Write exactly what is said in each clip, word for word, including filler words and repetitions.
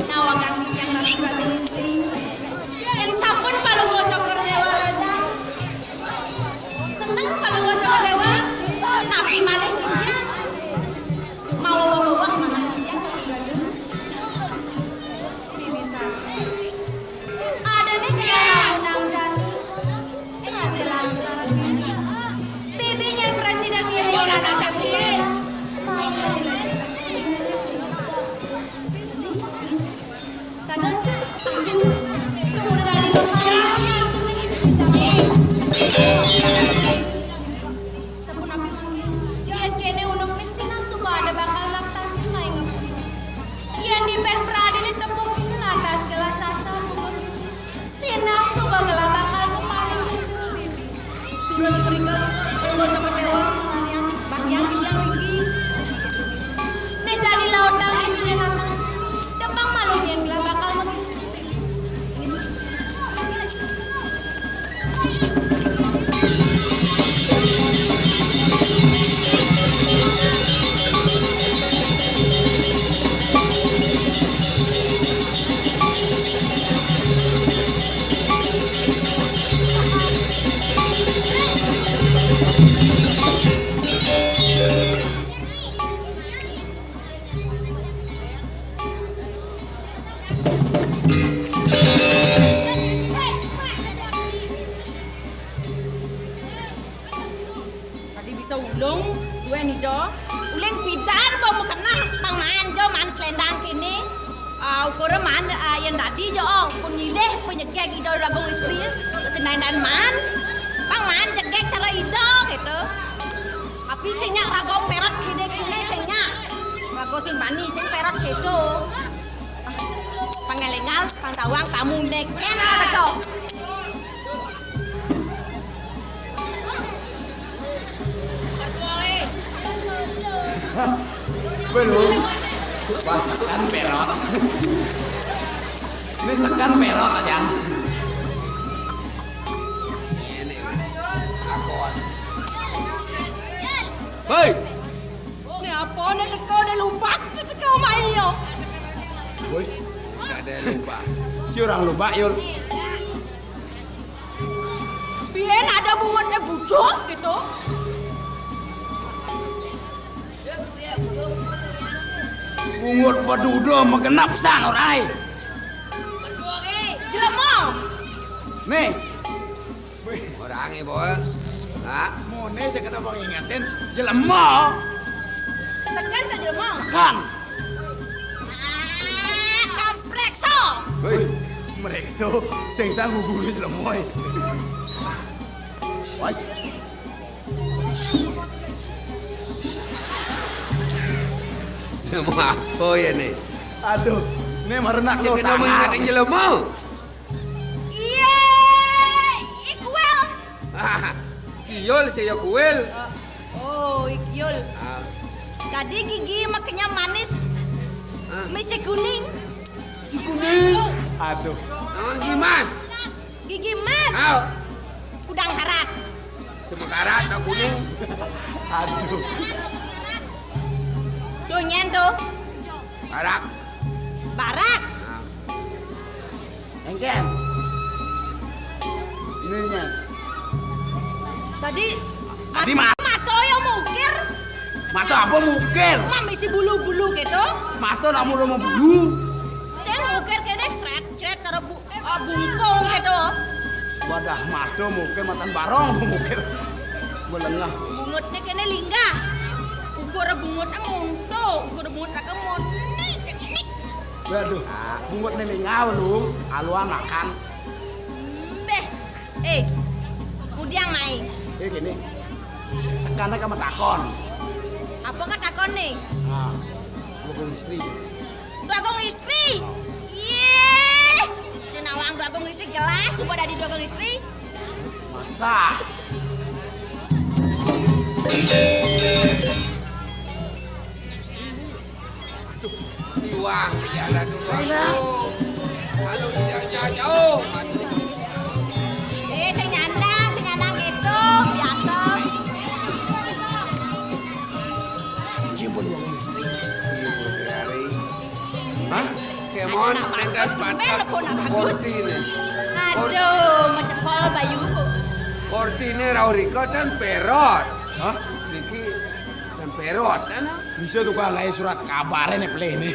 Nawa kang titiang Ratu Prabu Istri. Yén sampun Palungguh Cokor Déwa ladang. Seneng Palungguh Cokor Déwa. Napi malih titiang? Mawa weweh manah titiang. Bibi sami. Adané kaya undang jani. Ing hasil lantaran bibi. Bibi nyén prasida ngiring anak sampun. Dados asu. Nuwun radi bapak. Sapunapi mangkin? Yén kéné ulun wis sinah suba ada bakal maktanin main ngepung. Yén dipén pradéné tepuk ini lantas gelah cacar mungkur. Sinah suba gelah bakal kepaling jengkul bibi. Durus mrika, kocok dewa maranian bahyang bidyang niki. Né jani lautang bibiné nanas. Depang malu yén gelah bakal mengisi. Tadi bisa ulung, duén ida. Uling pidan ba makeneh pang maan ja maan selendang kéné. Ah, ukura maan, ah, yén dadi ja, oh, pun nyilih panyegeg ida ragung istri, sing dandan maan. Pang maan jegeg cara ida, gitu. Tapi sing nyak raga peret kéné-kéné sing nyak. Raga sing bani sing peret kéto. Ah, pang élingang, pang tawang tamu né kén teka. Belum. Wah, sekan perot. Ini sekan perot aja. Ini akon. Hei. Ini apa? Ini teka, ini lubak, ini teka, Mak, iya. Woi, ada lubak. Ci orang lubak, Yul. Biyen ada bungut bujuk gitu. Bungut beduda magenep san, ora ai. Jelema. Nih. Orangé, Boy. Hah? Moné sing kena mau ngingetin, jelema. Sekan ka jelema? Sekan. Ah, kamprekso. Hei, mrekso, sing sang guguru jelema, eh. Wes. Jelema apa ya, né? Aduh, né merenak. Sing kena mau ngingetin jelema. Iya, Iqbal. Kiul, saya kuil. Oh, Iqbal. Ah. Tadi gigi makannya manis. Ah. Misi kuning. Si kuning. Aduh. Nama Gimas. Gigi emas. Au. Kudang harat. Semekarat tak kuning. Aduh. Tuh, nyen tuh. Barak. Barak. Nah. Engken. Sini, nyen. Tadi, tadi mat-, mato yang mukir. Mato apa mukir? Mam isi bulu-bulu gitu. Mato nak mulu mau bulu. Saya mukir kene stret, stret cara bu-, ah, bungkung gitu. Wadah, mato mukir matan barong mukir. Melengah. Bungutnya kene linggah. Ukur bungutnya munto, ukur bungutnya kemuni, cenik. Waduh, bungut né linggah lu, aluan makan. Beh, eh, udiang naik. Eh, gini, sekarang kamu takon. Apa kan takon nih? Nah, lu istri. Dua kong istri. Yéh, si nawang dua kong istri jelas, coba dari dua kong istri. Masa? Iwang, jalan dulu. Aduh. Aduh, jauh, jauh, jauh. Aduh. Eh, sing nyandang, sing nyandang gitu, biasa. Iki pun wong istri. Iya, Bu Tri. Hah? Kemon, pentas batak. Kortine. Aduh, mecepol bayuku. Kortine rauh rika tan perot. Hah? Niki tan perot, ana? Bisa tukang gawe surat kabare nek plene.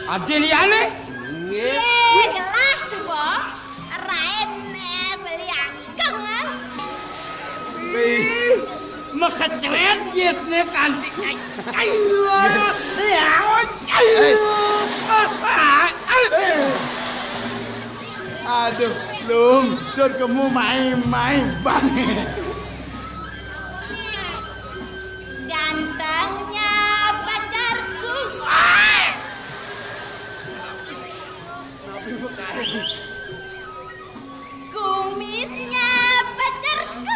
Ade liyane? Nggih. Ye, jelas, Bo. Raine beli ageng, ah. Ih, mekecret jitne kanti. Ayo, ya, ayo. Wis. Aduh, Lung, sur kemu main-main banget. Gantengnya pacarku. Kumisnya pacarku.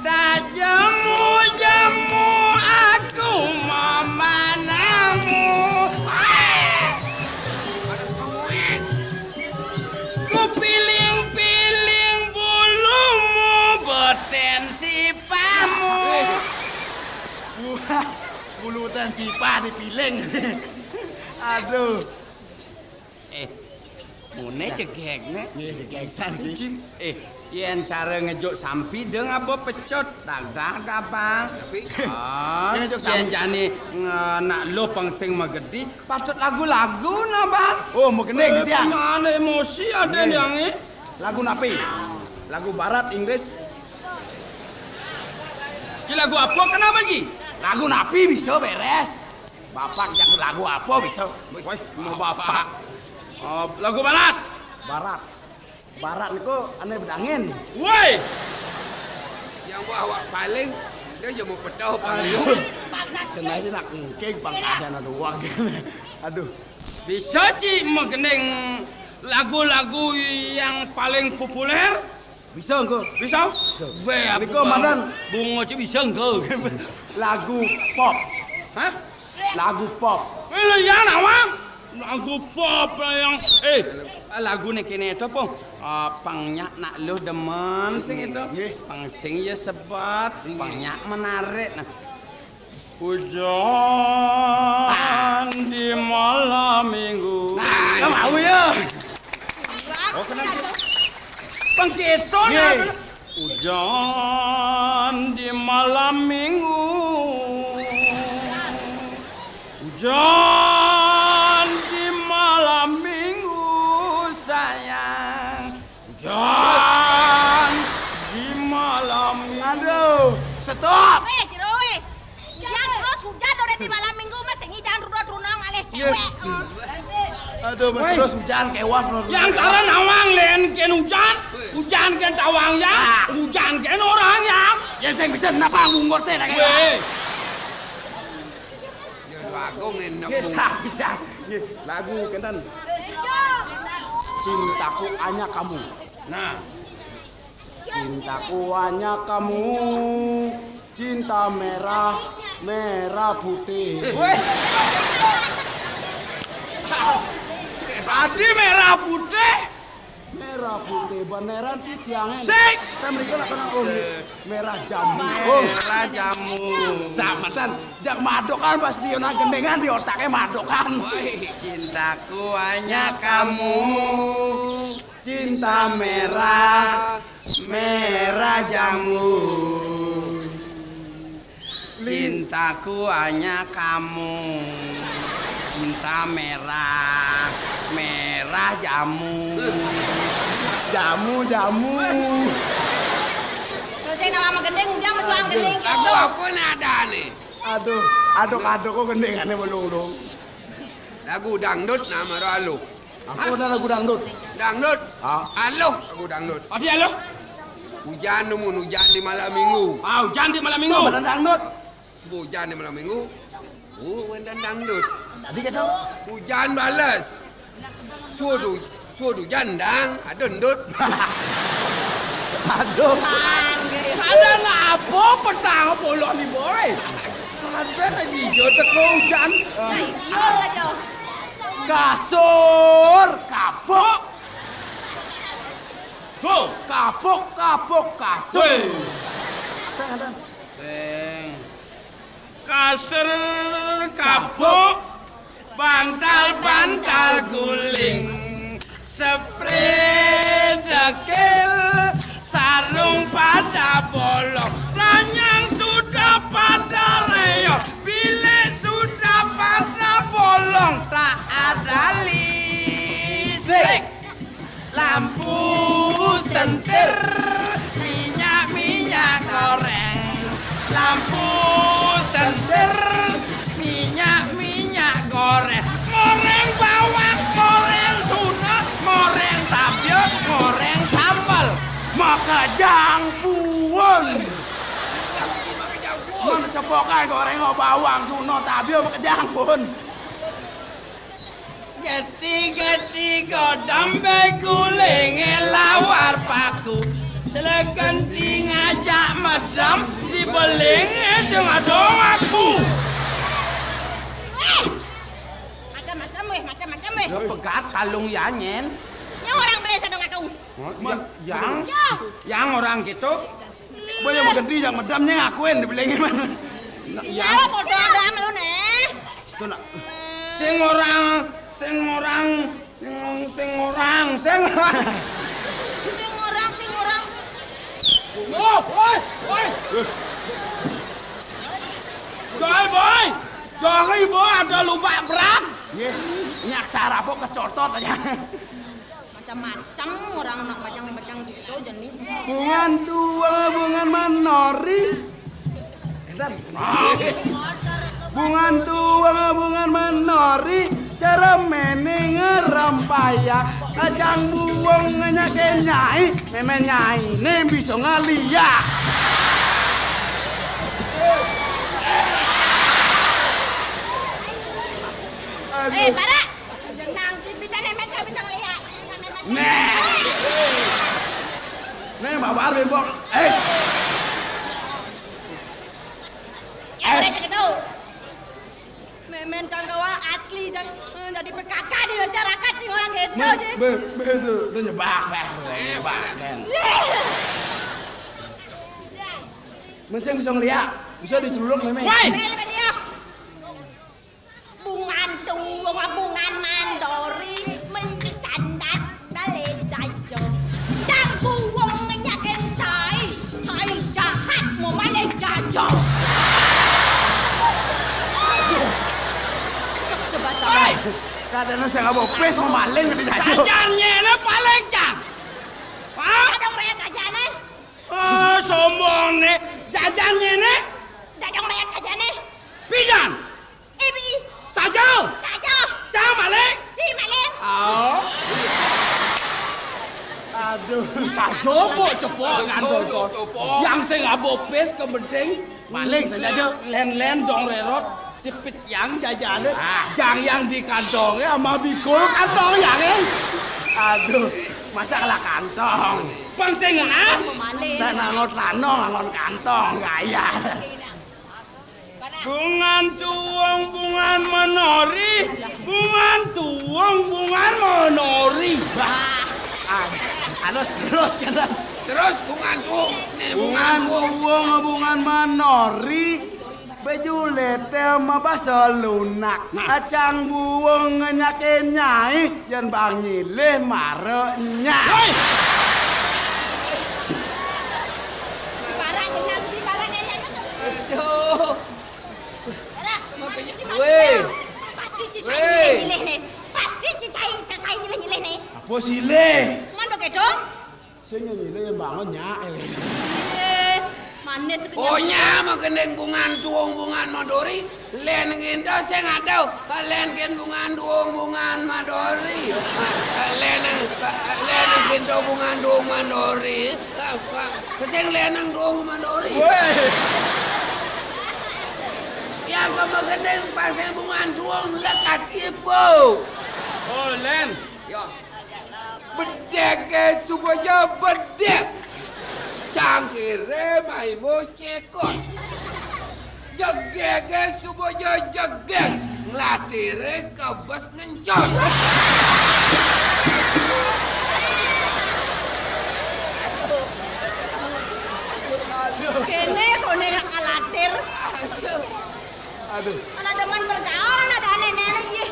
Dah jemu-jemu aku memandangmu. Ku piling-piling bulumu, beten sipahmu. Wah, bulu beten sipah dipiling. Aduh. Eh, mune jegegne. Nggih, jegeg san iki. Eh, yen cara ngejuk sampi deng apa pecut, dah dah gampang. Tapi ah, yen ngejuk yen sampi jane ngenak lo pengsing magedi, patut lagu-lagu nah, Bang. Oh, mau gending dia. Punya anak emosi ada yang eh. Lagu napi? Lagu barat, Inggris. Ki lagu apa kenapa ki? Lagu napi bisa beres. Bapak jago lagu apa bisa? Woi, mau bapak. Oh, lagu barat. Barat. Barat niku ane bedangin. Woi. Yang wah wah paling dia aja mau pedah paling. Kena sih nak ngking pang ada nak uang. Aduh. Bisa ci megening lagu-lagu yang paling populer? Bisa, Ngku. Bisa? Bisa. Weh, niku mandan bunga ci bisa, Ngku. Lagu pop. Hah? Lagu pop. Eh, ya nawa? Lagu pop yang eh lagu nih kene itu apa? Ah, pangnya nak lo demen sing itu. Nggih. Pang sing ya sebat, pangnya menarik. Nah, hujan di malam minggu. Nah, ya mau ya. Oh, kenapa? Pang gitu nah. Hujan di malam minggu. Hujan di malam minggu, sayang. Hujan di malam minggu. Aduh, stop. Wéh, jero wéh. Hujan terus hujan udah di malam minggu mah sing ngidan rudot runong alih cewek. Aduh, Mas, terus hujan kéwan. Yang tara nawang lén kén hujan, hujan kén tawang yang, hujan kén orang yang. Yang sing bisa napa ngungkur téh nak. Wéh. Ya, Agung enak. Nggih, sah, sah. Nggih, lagu kénten. Cintaku Hanya Kamu. Nah. Cintaku hanya kamu, cinta merah, merah putih. Wéh. Adi merah putih. Merah putih beneran titiangen. Sik. Kan mriki lak kena, oh, merah jambu. Oh, merah jambu. Sampeyan jak madokan pas di gendingan di otaknya madokan. Woi, cintaku hanya kamu. Cinta merah, merah jambu. Cintaku hanya kamu. Cinta merah, merah jamu. Jamu, jamu. Terus saya nama sama gending, dia mesra sama gending. Lagu apa nih ada nih? Aduh, aduh, aduh, kok gendingannya melulu. Lagu dangdut nama lalu. Apa ada lagu dangdut? Dangdut. Ah. Aluh lagu dangdut. Adi aluh. Hujan, dumun hujan di malam minggu. Ah, hujan di malam minggu. Itu bener dangdut. Hujan di malam minggu. Oh, wendan dangdut. Tadi kata hujan balas. Sudu, sudu jandang, ada ndut. Aduh. Ada nggak apa petang poloh ni, boy? Ada lagi jo teko hujan. Nah, iya lah, Jo. Kasur, kapuk. Go. Kapuk, kapuk, kasur. Woi. Teng, teng. Teng. Kasur, kapuk, bantal-bantal guling, spray dekil, sarung pada bolong, ranjang sudah pada reyong, bilik sudah pada bolong, tak ada listrik. Lampu sentir, minyak-minyak goreng. Lampu sentir, minyak-minyak goreng. Goreng bawang, goreng suna, goreng tabia, goreng sambal. Makejang puun. Mana cepokan goreng bawang suna tabia makejang puun. Gati-gati godam bé guling lawar paku. Selegan di ngajak medam di beling sing ada aku. Wéh! Macam-macam wéh, macam-macam wéh. Lo pegat kalung ya, Nyen. Yang orang beli sedang aku. Hah? Yang, yang orang gitu. Boy, yang gede yang medam nyén ngakuin di belengi mana. Iya, lo bodoh ada melun eh. Itu nak. Sing orang, sing orang, sing, sing orang, sing. Sing orang, sing orang. Oh, oi, oi. Jai, boy. Jai, boy, ada lubak berat. Iya, nyak sarap kok kecotot aja. Macam-macam orang nak macam-macam gitu jadi. Bungan tuang, bungan manori. Bungan tuang, bungan manori. Cara mening rampaya. Kacang buang nyaké nyai. Memang nyai ini bisa ngeliat. Eh, para. Nang si Pita nemen gak bisa ngeliat. Nih. Nih, Mbak Barbie, Mbok. Eh. Ya, udah gitu. Memen cangkawa asli dan, eh, jadi P K K di masyarakat sih orang gitu sih. Be, be, itu, itu nyebak, bah. Nyebak, kan. Mesti bisa ngeliat, bisa diceluluk, Memen. Woi! Bungan tuwung, bungan mandori, meli sandat, bale dajo. Cangku wong ngenyakin cai, cai jahat mau male jajo. Sebasa. Hei! Kadang saya nggak mau pes mau maling di jajo. Jajan nyene paling can. Aduh, saja pok cepok ngandel to. Yang sing abopis kepenting maling saja. Len-len dong rerot sipit yang jajale. Jang yang di kantong ya ama bikul kantong yang eh. Aduh, masalah kantong. Pang sing ngena. Maling. Dan angot lanong angon kantong gaya. Bungan tuwung, bungan menori, bungan tuwung, bungan menori. Wah, alus terus kena. Terus bungan tuwung, nih bungan tuwung, bungan menori. Bejulete mabasa lunak. Acang buwung nyakenyai yen bang nyilih mara nyai. Woi! Parah nyenang, di parah nyenang. Aduh. Ora, makanya Ci Weh. Pasti Ci Sai Weh. Nyilih-nyilih nih. Pasti Ci Sai, Ci Sai nyilih-nyilih nih. Apa silih? Man pakai dong. Sing nyilih ya bangun nyak. Eh, manis kenyang. Oh, nya magending bungan tuwung bungan mandori, len nginto sing adoh, len kin bungan tuwung bungan mandori. Len, len nginto bungan tuwung mandori. Sing leneng dong mandori. Weh. Yang kemegendeng pasir bungan duong lekat ibu. Oh, Len. Ya. Bedege subojo bedeg. Cangkire maimu cekot. Jegege subojo jegeg, nglatire kebes ngencot. Kene kone kalatir. Aduh. Ana demen bergaul, ana ane-ane, iya.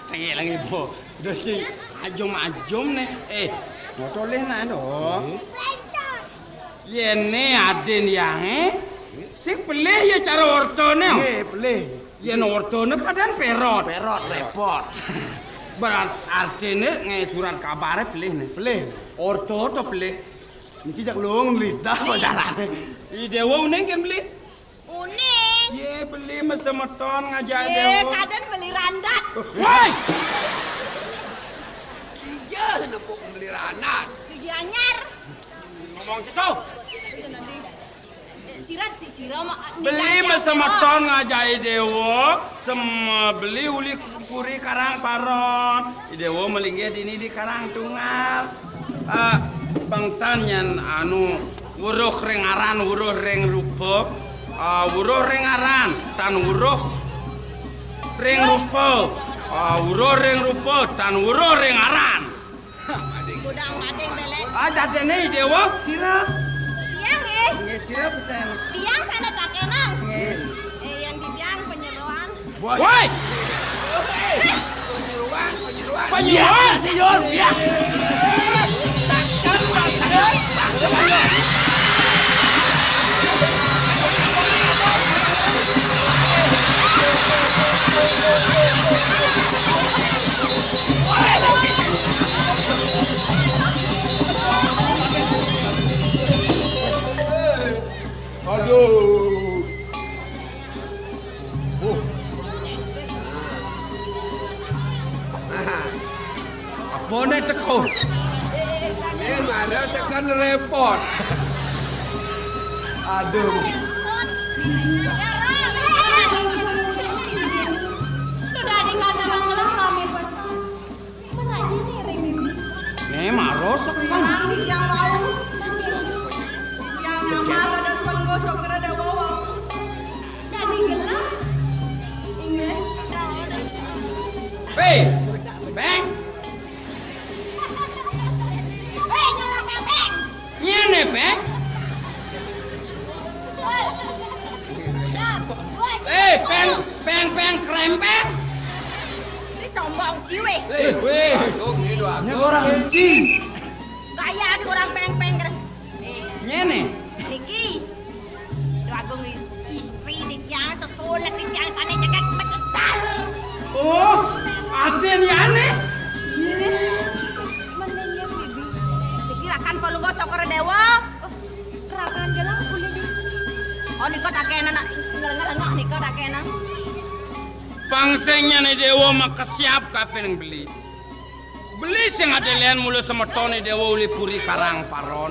Tengi lagi, Bu. Duh, Ci, ajum-ajum nih. Eh, ngotolih nah, dong. Yene aden yange, sing pelih ya cara ortone. Nggih, pelih. Yen ortone kadang perot. Perot, repot. Berat artine nge surat kabare pelih nih. Pelih. Orto to pelih. Niki jak lung lidah apa jalane? I Dewa uning kan pelih. Uning. Ye, beli mesemeton ngajak Ye, Dewa. Kadang beli randat. Woi! Iya, nepuk beli randat. Gigi anyar. Ngomong gitu. Sirat si sira mak. Beli mesemeton ngajak Dewa, sem beli uli puri Karang Paron. Dewa melinggih dini di Karang Tunggal. Eh, pengtan nyen anu weruh ring aran, weruh ring rupa. Eh, weruh ring aran, tan weruh ring rupa. Eh, weruh ring rupa, tan weruh ring aran. Godang mading belek. Ah, dadene Dewa, sira. Tiang nggih. Nggih, sira pesen. Tiang sana takenang. Nggih. Eh, yang di tiang penyeroan. Woi! Penyeruan, penyeruan. Penyeruan? Iya, senior, iya. Aduh. Apa nek teko? Eh, mana tekan repot. Aduh. Sudah dikatakan telah rame pesan. Merajani ring mimpi. Ne maro sekan. Nangis yang wau. Yang nyamar pada sepenggo cokre dewa wau. Jadi gelap. Inggih. Hei, Beng. Hei, nyuruh Beng. Ngene, Peng. Eh, Peng, Peng, Peng, krempeng. Ini sombong ciwe. Eh, weh. Nyek orang benci. Gaya aja orang peng-peng. Ngene. Niki. Lho, aku ngi-, istri di tiang, sesulit di tiang, sana cekek mecetal. Oh, aden ya aneh. Iya. Mending ya, Bibi. Niki rakan Palungguh Cokor Dewa. Oh, rakan gelang boleh di sini. Oh, nika tak kena nak ngelengah-lengah nika tak kena. Pangsengyane Dewa makesiap kapining beli. Beli sing ada lian mula semeton Dewa uli puri Karang Paron.